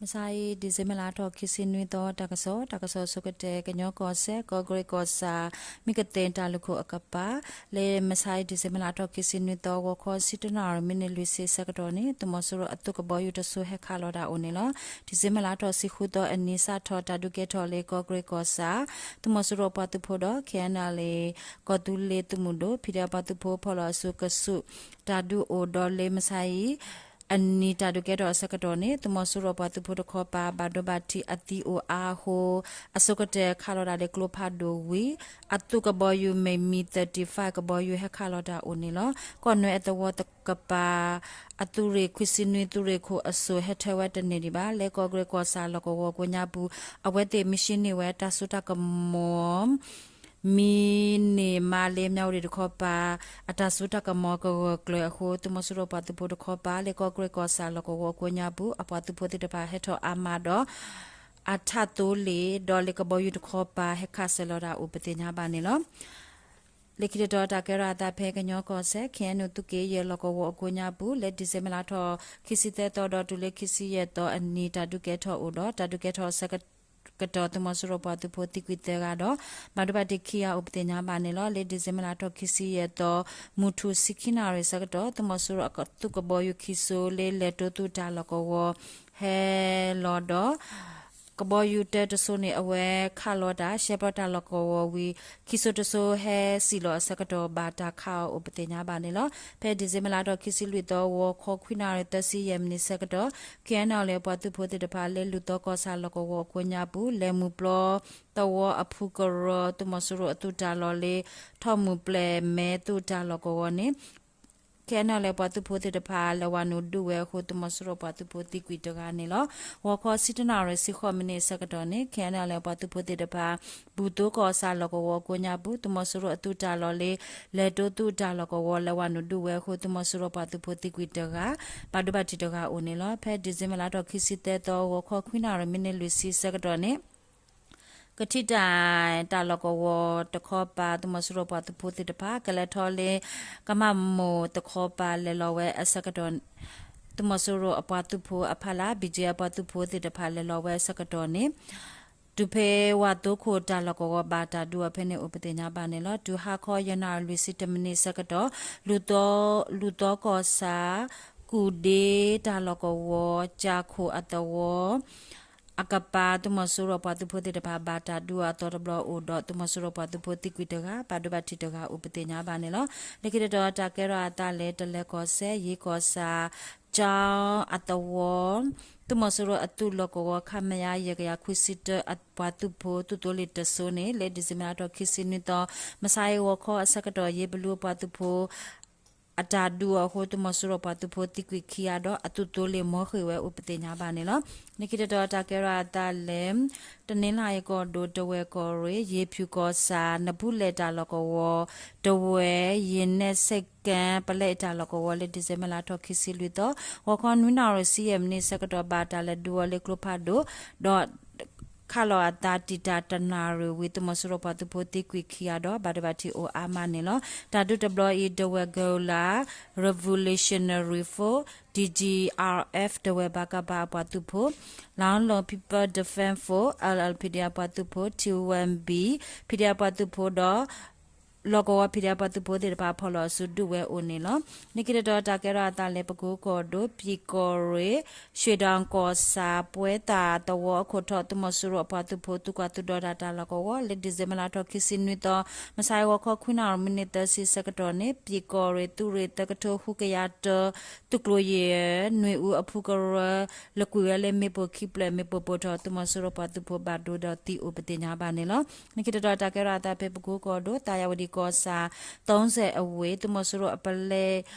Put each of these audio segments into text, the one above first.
မဆါအံၤ December လါထီၣ်ခံဆံနွံသီ တၢ်ကစီၣ်, တၢ်ကစီၣ်အဆိကတၢၢ် ကညီကီၢ်စဲၣ် ကီၢ်ကရ့ၣ်ကီၢ်ဆၣ် မ့ၢ်ကသ့ၣ်တၢ်လုၢ်ခိၣ်အကပၤ လၢမဆါအံၤ December လါထီၣ်ခံဆံနွံသီ ဂီၤခီဆံတၢနၣ်ရံၣ် မံးနံးလွံၢ်ဆံဆၢကတီၢ်န့ၣ် သုးမီၤစိရိၤအသုးကဘီယူၤတစိၤဟဲခးလီၤတၢ်အိၣ်န့ၣ်လီၤ. December လါထီၣ်ဆံဃုသီအနံၤ စးထီၣ်တၢ်ဒုးကဲထီၣ်လၢကီၢ်ကရ့ၣ်ကီၢ်ဆၣ် သုးမီၤစိရိၤအပှၤသုးဖိဒီး KNLA ကီၢ်သူလ့ၤသုးမုၢ်ဒိၣ် ဖံးဒဲးအပှၤသုးဖိဖီၣ်လီၤအစုကဆူး တၢ်ဒုးအိၣ်ဒီးလၢမဆါအံၤ အနံၤတၢ်ဒုးကဲထီၣ်အဆၢကတီၢ်န့ၣ် သုးမီၤစိရိၤပှၤသုးဖိတခီပၤ ဘၣ်ဒိဘၣ်ထံးအသံအိၣ်အါအဃိ အဆိကတၢၢ်ခးလီၤတၢ်လၢကျိဖးဒိၣ်ဝံၤ အသုးကဘီယူၤမ့ၢ်မံၤ သၢၣ်တံၣ်ဖး ကဘီယူၤဟဲခးလီၤတၢ်အိၣ်န့ၣ်လီၤ. ကီၢ်နွဲအသဝီတကပၤ အသုးရ့ၣ်ခွံဆံနွံ သုးရ့ၣ်ခိၣ်အစိၣ်ဟဲထၢဝဲတန့ၢ်ဒံးဘၣ် လၢကီၢ်ကရ့ၣ်ကီၢ်ဆၣ်လီၢ်ကဝီၤကိးညါပူၤ အဝဲသ့ၣ်မ့ၢ်ဟံးန့ၢ်ဝဲတၢ်စိတၢ်ကမီၤ မံၤန့ၢ်မါလၢမၠၣ်ဝတံၣ်တခီပၤ အတၢ်စိတၢ်ကမီၤကဂၢၢ်ကျၢၤအဃိ သုးမီၤစိရိၤပှၤသုးဖိတခီပၤ လၢကီၢ်ကရ့ၣ်ကီၢ်ဆၣ်လီၢ်ကဝီၤကိးညါပူၤ အပှၤသုးဖိသ့ၣ်တဖၣ်ဟဲထီၣ်အါမးဒီး အထးသိလ့ၣ် ဒီးလၢကဘီယူၤတခီပၤ ဟဲခးစၢၤလီၤတၢ်အိၣ်ပသ့ၣ်ညါဘၣ်န့ၣ်လီၤ. လၢခံတတီၤ တၢ်ကဲထီၣ်အသးဖဲကညီကီၢ်စဲၣ် KNU သုးက့ယဲၢ်လီၢ်ကဝီၤအကိးညါပူၤ လၢ December လါထီၣ်ခံဆံသၢသီဒီးတုၤလၢခံဆံယဲၢ်သီအနံၤ တၢ်ဒုးကဲထီၣ်အိၣ်ဒီး တၢ်ဒုးကဲထီၣ်အဆၢကတီၢ် သုးမီၤစိရိၤပှၤသုးဖိသံကွံာ်သၢဂၤဒီး ဘၣ်ဒိဘၣ်ထံးခံဂၤအိၣ်ပသ့ၣ်ညါဘၣ်န့ၣ်လီၤ. လၢ December လါထီၣ်ခံဆံယဲၢ်သီ မုၢ်ထူၣ်ဆံခံနၣ်ရံၣ်ဆၢကတီၢ် သုးမီၤစိရိၤအသုးကဘီယူၤခံစိၤလၢလဲၤတိသူၣ်တၢ်လီၢ်ကဝီၤ ဟဲလီၤဒီး ကဘီယူၤတၢတစိၤန့ၣ် အဝဲခးလီၤတၢ် ရှဲပျီတၢ်လီၢ်ကဝီၤဝံၤ ခံစိၤတစိၤဟဲစံၣ်လီၤအဆၢကတီၢ် ဘၣ်တၢ်ခးအီၤအိၣ်ပသ့ၣ်ညါဘၣ်န့ၣ်လီၤ. ဖဲ December လါထီၣ်ခံဆံလွံၢ်သီ ဂီၤခီခွံနၣ်ရံၣ်သၢဆံယဲၢ်မံးနံးဆၢကတီၢ် KNLA အပှၤသုးဖိသ့ၣ်တဖၣ်လၢလူၢ်သီကီၢ်ဆၣ်လီၢ်ကဝီၤအကိးညါပူၤ လဲၤမုၢ်ပျီသဝီအဖုကရၢ သုးမီၤစိရိၤအသုးတၢ်လီၢ်လၢ ထီၣ်မုၢ်ပျဲၢ်မဲသုးတၢ်လီၢ်ကဝီၤန့ၣ် KNLA ပှၤသုးဖိသ့ၣ်တဖၣ် လဲၤဝၤနုာ်ဒုးဝဲအဃိ သုးမီၤစိရိၤပှၤသုးဖိသံကွံာ်တဂၤန့ၣ်လီၤ. ဂီၤခီဆံတၢနၣ်ရံၣ်ဆံဃိးမံးနံးအဆၢကတီၢ်န့ၣ် KNLA ပှၤသုးဖိသ့ၣ်တဖၣ် ဘူၣ်သိကီၢ်ဆၣ်လီၢ်ကဝီၤကိးညါပူၤ သုးမီၤစိရိၤအသုးတၢ်လီၢ်လၢ လဲၤတိသူၣ်တၢ်လီၢ်ကဝီၤ လဲၤဝၤနုာ်ဒုးဝဲအဃိ သုးမီၤစိရိၤပှၤသုးဖိသံကွံာ်တဂၤ ဘၣ်ဒိဘၣ်ထံးတဂၤအိၣ်န့ၣ်လီၤ. ဖဲ December လါထီၣ်ခံဆံသၢသီ ဂီၤခီခွံနၣ်ရံၣ်မံးနံးလွံၢ်ဆံဆၢကတီၢ်န့ၣ် ကထံၣ်တၢ်တၢ်လီၢ်ကဝီၤတခီပၤ သုးမီၤစိရိၤပှၤသုးဖိသ့ၣ်တဖၣ် ကလဲၤထီၣ်လၢ ကမၣ်မိၢ်တခီပၤ လဲၤလီၤဝဲအဆၢကတီၢ် သုးမီၤစိရိၤအပှၤသုးဖိအဖီလာ် ဘံၣ်ကၠ့ အပှၤသုးဖိသ့ၣ်တဖၣ် လဲၤလီၤဝဲအဆၢကတီၢ်န့ၣ် တုၤဖဲဝၤသိခိၣ်တၢ်လီၢ်ကဝီၤ ဘၣ်တၢ်ဒုးအီၤဖဲန့ၣ်အိၣ်ပသ့ၣ်ညါဘၣ်န့ၣ်လီၤ. တုၤဟါခီယဲၢ်နၣ်ရံၣ်လွံၢ်ဆံတၢမံးနံးဆၢကတီၢ် လူၢ်သီကီၢ်ဆၣ် ကူၣ်ဒ့တၢ်လီၢ်ကဝီၤ ကၠၣ်ခိၣ်အသဝီ အကပၤ သုးမီၤစိရိၤပှၤသုးဖိသ့ၣ်တဖၣ် ဘၣ်တၢ်ဒုးအီၤအသီတဘျီအိၣ်ဒီး သုးမီၤစိရိၤပှၤသုးဖိသံကွံာ်တဂၤ ဘၣ်ဒိဘၣ်ထံးတဂၤအိၣ်ပသ့ၣ်ညါဘၣ်န့ၣ်လီၤ. လၢခံတတီၤ တၢ်ကဲထီၣ်အသးလၢ တလဲၤကီၢ်စဲၣ် ယ့ကီၢ်ဆၣ် ကၠီအသဝီ သုးမီၤစိရိၤအသုးလီၢ်ကဝီၤ ခမရ ယဲၢ်ကယၤခွံဆံတၢ အပှၤသုးဖိ သုးသိလ့ၣ်တစိၤန့ၣ် လၢ December လါထီၣ်ခံဆံနွံသီ မဆါအံၤဂီၤခီအဆၢကတီၢ် ယ့ဘလူအပှၤသုးဖိ အတၢ်ဒုးအီၤအဃိ သုးမီၤစိရိၤပှၤသုးဖိသံကွံာ်ခံဂၤဒီး အသုးသိလ့ၣ်မီၤဃ့ၢ်ဝဲအိၣ်ပသ့ၣ်ညါဘၣ်န့ၣ်လီၤ. လၢခံတတီၤ တၢ်ကဲထီၣ်အသးလၢ တနီသရံၣ်ကီၢ်ဒိၣ် တဝဲၢ်ကီၢ်ရ့ၣ် ယ့ၣ်ဖၠူၣ်ကီၢ်ဆၣ် နဘူးလဲၣ်တၢ်လီၢ်ကဝီၤ တဝဲၢ် ယ့ၣ်နဲၣ်စ့ၣ်ကၣ် ပလဲအ့ၣ်တၢ်လီၢ်ကဝီၤ လၢ December လါထီၣ်ခံဆံလွံၢ်သီ ဂီၤခီနွံနၣ်ရံၣ်ဆံယဲၢ်မံးနံးဆၢကတီၢ် ဘၣ်တၢ်လဲၤဒုးအီၤလၢကျိဖးဒိၣ် ဒီး ခးလီၤအသးတံာ်တာ်တနၣ်ရံၣ်ဝံၤ သုးမီၤစိရိၤပှၤသုးဖိသံကွံာ်ခံဂၤဒီး ဘၣ်ဒိဘၣ်ထံးအိၣ်အါမးန့ၣ်လီၤ. တၢ်ဒုးတဘျီအံၤ တဝဲၢ် Guerrilla Revolutionary Force, D G R F တဝဲၢ် ပကဖ အပှၤသုးဖိ, Lao People Defense Force, L L P D အပှၤသုးဖိ, T one B P D အပှၤသုးဖိဒီး လီၢ်ကဝီၤ P D အပှၤသုးဖိသ့ၣ်တဖၣ် ဖီၣ်လီၤအစုဒုးဝဲအိၣ်န့ၣ်လီၤ. လၢခံတတီၤ တၢ်ကဲထီၣ်အသးလၢ ပကိကီၢ်ဒိၣ် ပၠံၣ်ကီၢ်ရ့ၣ် ရွှ့ၣ်ဒီၣ်ကီၢ်ဆၣ် ပှဲၤသၣ်သဝီအခိၣ်ထီၣ် သုးမီၤစိရိၤအပှၤသုးဖိ သုးကွၢ်သုးဒီတၢ်တၢ်လီၢ်ကဝီၤ လၢ December လါထီၣ်ခံဆံနွံသီ မဆါအံၤဂီၤခီခွံနၣ်ရံၣ်မံးနံးသၢဆံဆၢကတီၢ်န့ၣ် ပၠံၣ်ကီၢ်ရ့ၣ် သုးရ့ၣ် သၢကထိဃုကယၤတၢ သုးကျိၤယဲၢ် နွံအူအဖုကရၢ လၢကွံာ်ဝဲလၢမ့ၣ်ပိၢ်ခံဖျၢၣ် မ့ၣ်ပိၢ်ပိၢ်ထီၣ် သုးမီၤစိရိၤပှၤသုးဖိဘၣ်ဒိဒီးသံအိၣ်ပသ့ၣ်ညါဘၣ်န့ၣ်လီၤ. လၢခံတတီၤ တၢ်ကဲထီၣ်အသးဖဲပကိကီၢ်ဒိၣ် သးယၤဝတံၣ်ကီၢ်ဆၣ် သုံးဆယ် အဝ့ၢ် သုးမီၤစိရိၤအပလဲ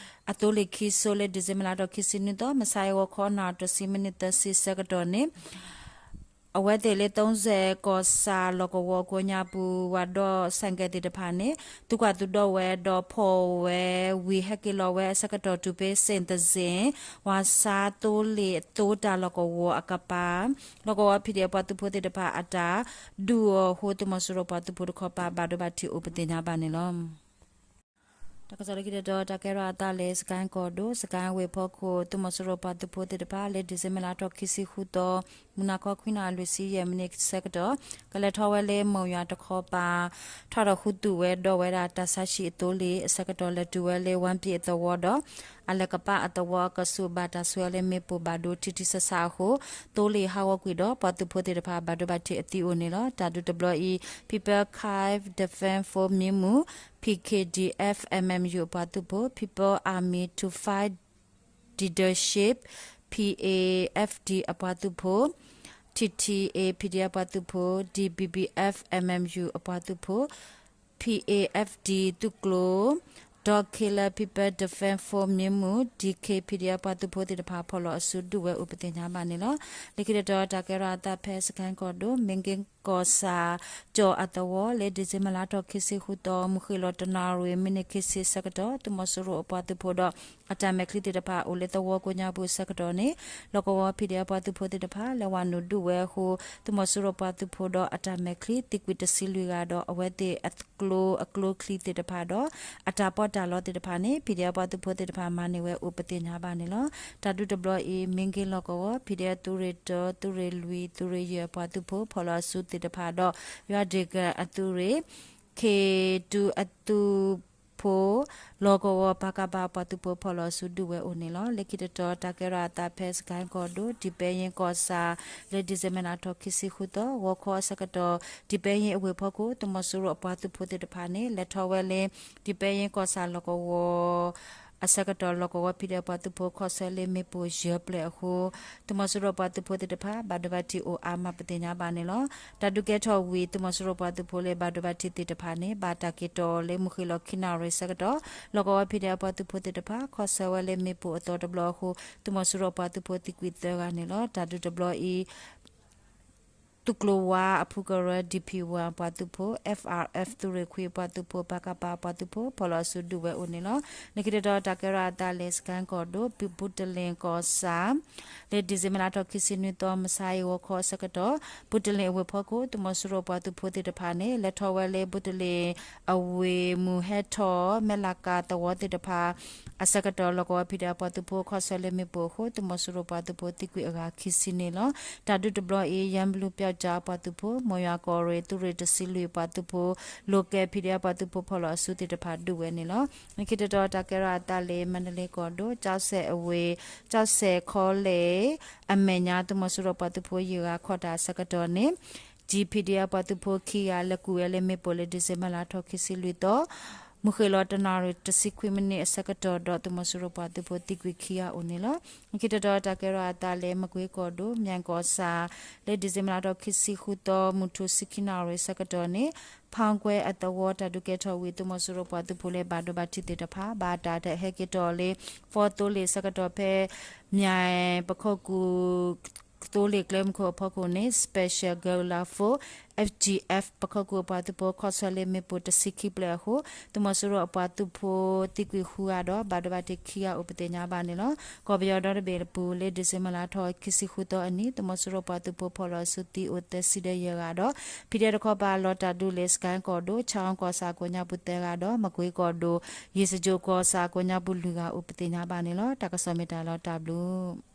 အသိလ့ၣ်ခံစိၤလၢ December လါထီၣ်ခံဆံနွံသီ မဆါအံၤဂီၤခီနၣ်ရံၣ်တဆံမံးနံးသၢဆံဆၢကတီၢ်န့ၣ် အဝဲသ့ၣ်လၢ သုံးဆယ် ကီၢ်ဆၣ်လီၢ်ကဝီၤကိးညါပူၤ ဝၤဒီး ဆိုင်ကယ် သ့ၣ်တဖၣ်န့ၣ် သုးကွၢ်သုးဒီဝဲဒီးဖီၣ်ဝဲဝံၤ ဟဲက့ၤလီၤဝဲအဆၢကတီၢ်တုၤဖဲ စ့ၣ်သဇ့ၣ် ဝၤဆါသိလ့ၣ်အသိတၢ်လီၢ်ကဝီၤအကပၤ လီၢ်ကဝီၤ P D F ပှၤသုးဖိသ့ၣ်တဖၣ်အတၢ်ဒုးအီၤအဃိ သုးမီၤစိရိၤပှၤသုးဖိတခီပၤ ဘၣ်ဒိဘၣ်ထံးအိၣ်ပသ့ၣ်ညါဘၣ်န့ၣ်လီၤ. တၢ်ကစီၣ်လၢခံတတီၤ တၢ်ကဲထီၣ်အသးလၢ စကဲၣ်ကီၢ်ဒိၣ် စကဲၣ်ဝ့ၢ်ဖီခိၣ် သုးမီၤစိရိၤပှၤသုးဖိသ့ၣ်တဖၣ် လၢ December လါထီၣ်ခံဆံဃုသီ မုၢ်နၤခီခွံနၣ်ရံၣ်လွံၢ်ဆံယဲၢ်မံးနံးအဆၢကတီၢ် ကလဲၤထီၣ်ဝဲလၢမိၢ်ယွၤတခီပၤ ထီၣ်ဒီးဃုသူၣ်ဝဲဒီးဝဲဒၣ်တၢ်ဆါဟံၣ်အသိလ့ၣ်အဆၢကတီၢ် လဲၤတုၤဝဲလၢဝါပံၣ်အသဝီဒီး အလဲၤကပာ်အသဝီအကဆူးဘၣ်တၢ်ဆှၢလၢမ့ၣ်ပိၢ်ဘၣ်ဒိထံထံဆးဆးအဃိ သိလ့ၣ်ဟးဂီၤကွံာ်ဒီး ပှၤသုးဖိသ့ၣ်တဖၣ် ဘၣ်ဒိဘၣ်ထံးအသံအိၣ်န့ၣ်လီၤ. တၢ်ဒုးတဘျီအံၤ People Kyiv Defense Force မံမုၢ် P K D F M M U အပှၤသုးဖိ People Army to Fight Dictatorship P A F D အပှၤသုးဖိ T T A P D F အပှၤသုးဖိ D B B F M M U အပှၤသုးဖိ P A F D သုးကျိၤ ဒီး Karen People Defense Force မံမုၢ် D K P D F ပှၤသုးဖိသ့ၣ်တဖၣ် ဖီၣ်လီၤအစုဒုးဝဲအိၣ်ပသ့ၣ်ညါဘၣ်န့ၣ်လီၤ. လၢခံတတီၤ တၢ်ကဲထီၣ်အသးဖဲ စကဲၣ်ကီၢ်ဒိၣ် မ့ၣ်က့ၤကီၢ်ဆၣ် ကၠီၣ်အသဝီ လၢ December လါထီၣ်ခံဆံဃုသီ မုၢ်ဃ့ၢ်လီၤတနၣ်ရံၣ် မံးနံးခံဆံအဆၢကတီၢ် သုးမီၤစိရိၤအပှၤသုးဖိဒီး အတၢ်မဲာ်ချံသ့ၣ်တဖၣ် အိၣ်လၢသဝီကိးညါပူၤအဆၢကတီၢ်န့ၣ် လီၢ်ကဝီၤ P D F ပှၤသုးဖိသ့ၣ်တဖၣ် လဲၤဝဲနုာ်ဒုးဝဲအဃိ သုးမီၤစိရိၤပှၤသုးဖိဒီးအတၢ်မဲာ်ချံ သံကွံာ်တဆံလွံၢ်ဂၤဒီး အဝဲသ့ၣ်အကျိအကျိချံသ့ၣ်တဖၣ်ဒီး အတၢ်ပီးတၢ်လီသ့ၣ်တဖၣ်န့ၣ် P D F ပှၤသုးဖိသ့ၣ်တဖၣ် မၤန့ၢ်ဝဲအိၣ်ပသ့ၣ်ညါဘၣ်န့ၣ်လီၤ. တၢ်ဒုးတဘျီအံၤ မ့ၣ်က့ၤလီၢ်ကဝီၤ P D F သုးရ့ၣ်တၢ သုးရ့ၣ်လွံၢ် သုးရ့ၣ်ယဲၢ်အပှၤသုးဖိ ဖီၣ်လီၤအစုသ့ၣ်တဖၣ်ဒီး ယွၤဒ့ၣ်ကၣ်အသုးရ့ၣ် ခ့ၣ်တူအသုးဖိ လီၢ်ကဝီၤ ပကဖ အပှၤသုးဖိ ဖီၣ်လီၤအစုဒုးဝဲအိၣ်န့ၣ်လီၤ. လၢခံတတီၤ တၢ်ကဲထီၣ်အသးဖဲ စကဲၣ်ကီၢ်ဒိၣ် ဒံးပဲယ့ကီၢ်ဆၣ် လၢ December လါထီၣ်ခံဆံဃုသီ ဂီၤခီအဆၢကတီၢ် ဒံးပဲယ့အဝ့ၢ်ဖီခိၣ် သုးမီၤစိရိၤအပှၤသုးဖိသ့ၣ်တဖၣ်န့ၣ် လဲၤထီၣ်ဝဲလၢ ဒံးပဲယ့ကီၢ်ဆၣ်လီၢ်ကဝီၤ အဆၢကတီၢ် လီၢ်ကဝီၤ P D F ပှၤသုးဖိခီၣ်ဆၢလၢမ့ၣ်ပိၢ်ယဲၢ်ပျဲၢ်အဃိ သုးမီၤစိရိၤပှၤသုးဖိသ့ၣ်တဖၣ် ဘၣ်ဒိဘၣ်ထံးအိၣ်အါမးပသ့ၣ်ညါဘၣ်န့ၣ်လီၤ. တၢ်ဒုးကဲထီၣ်ဝံၤ သုးမီၤစိရိၤပှၤသုးဖိလၢဘၣ်ဒိဘၣ်ထံးသ့ၣ်တဖၣ်န့ၣ် ဘၣ်တၢ်က့ၤတီၣ်လၢမုၢ်ဃ့ၢ်လီၤခံနၣ်ရံၣ်အဆၢကတီၢ် လီၢ်ကဝီၤ P D F ပှၤသုးဖိသ့ၣ်တဖၣ် ခီၣ်ဆၢဝဲလၢမ့ၣ်ပိၢ်အသီတဘျီအဃိ သုးမီၤစိရိၤပှၤသုးဖိသံကွံာ်သၢဂၤန့ၣ်လီၤ. တၢ်ဒုးတဘျီအံၤ သုးကျိၤဝါအဖုကရၢ D P one ပှၤသုးဖိ F R F သုးရ့ၣ်ခွံအပှၤသုးဖိ ပကဖ အပှၤသုးဖိ ဖီၣ်လီၤအစုဒုးဝဲအိၣ်န့ၣ်လီၤ. လၢခံတတီၤ တၢ်ကဲထီၣ်အသးလၢ စကဲၣ်ကီၢ်ဒိၣ် ဘုတလ့ၣ်ကီၢ်ဆၣ် လၢ December လါထီၣ်ခံဆံနွံသီ မုၢ်ဆါအံၤ ဂီၤခီအဆၢကတီၢ် ဘုတလ့ၣ်အဝ့ၢ်ဖီခိၣ် သုးမီၤစိရိၤပှၤသုးဖိသ့ၣ်တဖၣ်န့ၣ် လဲၤထီၣ်ဝဲလၢ ဘုတလ့ၣ်အဝ့ၢ်မုၢ်ဟဲထီၣ် မဲၢ်လးကၤသဝီသ့ၣ်တဖၣ် အဆၢကတီၢ် လီၢ်ကဝီၤ P D F ပှၤသုးဖိခီၣ်ဆၢလၢမ့ၣ်ပိၢ်အဃိ သုးမီၤစိရိၤပှၤသုးဖိသံကွံာ်အဂၤခံဆံန့ၣ်လီၤ. တၢ်ဒုးတဘျီအံၤ ယဲၢ်ဘျူးပျီကၠါအပှၤသုးဖိ မိၢ်ယွၤကီၢ်ရ့ၣ် သုးရ့ၣ်တဆံလွံၢ်အပှၤသုးဖိ local P D F ပှၤသုးဖိဖီၣ်လီၤအစုသ့ၣ်တဖၣ်ဒုးဝဲန့ၣ်လီၤ. လၢခံတတီၤ တၢ်ကဲထီၣ်အသးလၢ မါဒလ့ကီၢ်ဒိၣ် ကၠီစဲၣ်အဝ့ၢ် ကၠီစဲၣ်ခီလဲၣ် အမဲာ်ညါ သုးမီၤစိရိၤပှၤသုးဖိယဲၢ်ဂၤခီၣ်တၢ်အဆၢကတီၢ်န့ၣ် G P D F ပှၤသုးဖိခံဂၤ လဲၤကူၣ်ဝဲလၢမ့ၣ်ပိၢ်လၢ December လါထီၣ်ခံဆံလွံၢ်သီ မုၢ်ဃ့ၢ်လီၤတနၣ်ရံၣ်တဆံခွံမံးနံးအဆၢကတီၢ်ဒီး သုးမီၤစိရိၤပှၤသုးဖိသံကွံာ်ခံဂၤအိၣ်န့ၣ်လီၤ. လၢခံတတီၤ တၢ်ကဲထီၣ်အသးလၢ မကွ့ကီၢ်ဒိၣ် မၠဲၣ်ကီၢ်ဆၣ် လၢ December လါထီၣ်ခံဆံဃုသီ မုၢ်ထူၣ်ဆံခံနၣ်ရံၣ်အဆၢကတီၢ်န့ၣ် ဖၣ်ကွဲအသဝီတၢ်ဒုးကဲထီၣ်ဝံၤ သုးမီၤစိရိၤပှၤသုးဖိလၢဘၣ်ဒိဘၣ်ထံးသ့ၣ်တဖၣ် ဘၣ်တၢ်ဟဲက့ၤတီၣ်လၢ ဖီသိလ့ၣ်အဆၢကတီၢ်ဖဲ မၠဲၣ်ပခိၣ်ကူၣ် သိလ့ၣ်ကျဲမုၢ်ခိၣ်အဖီခိၣ်န့ၣ် Special Guerrilla Force F G F ပခိၣ်ကူၣ်အပှၤသုးဖိခီၣ်ဆၢလၢမ့ၣ်ပိၢ်တဆံခံပျဲၢ်အဃိ သုးမီၤစိရိၤအပှၤသုးဖိသံကွံာ်ဃုဂၤဒီး ဘၣ်ဒိဘၣ်ထံးခံဂၤအိၣ်ပသ့ၣ်ညါဘၣ်န့ၣ်လီၤ. ကီၢ်ပယီၤဒီတဘ့ၣ်အပူၤ လၢ December လါထီၣ်ခံဆံဃုသီအနံၤ သုးမီၤစိရိၤပှၤသုးဖိဖီၣ်လီၤအစုသံအိၣ်သၢဆံဒီးယဲၢ်ဂၤဒီး P D F တခီပၤလီၤတၢ်ဒုးလၢ စကဲၣ်ကီၢ်ဒိၣ် ဆၣ်အူကီၢ်ဆၣ်ကိးညါပူၤသၢဂၤဒီး မကွ့ကီၢ်ဒိၣ် ယ့ၣ်စကၠိၣ်ကီၢ်ဆၣ်ကိးညါပူၤလွံၢ်ဂၤအိၣ်ပသ့ၣ်ညါဘၣ်န့ၣ်လီၤ. တၢ်ကစီၣ်မ့ၢ်တၢ်လီၤတၢ်ဘျုး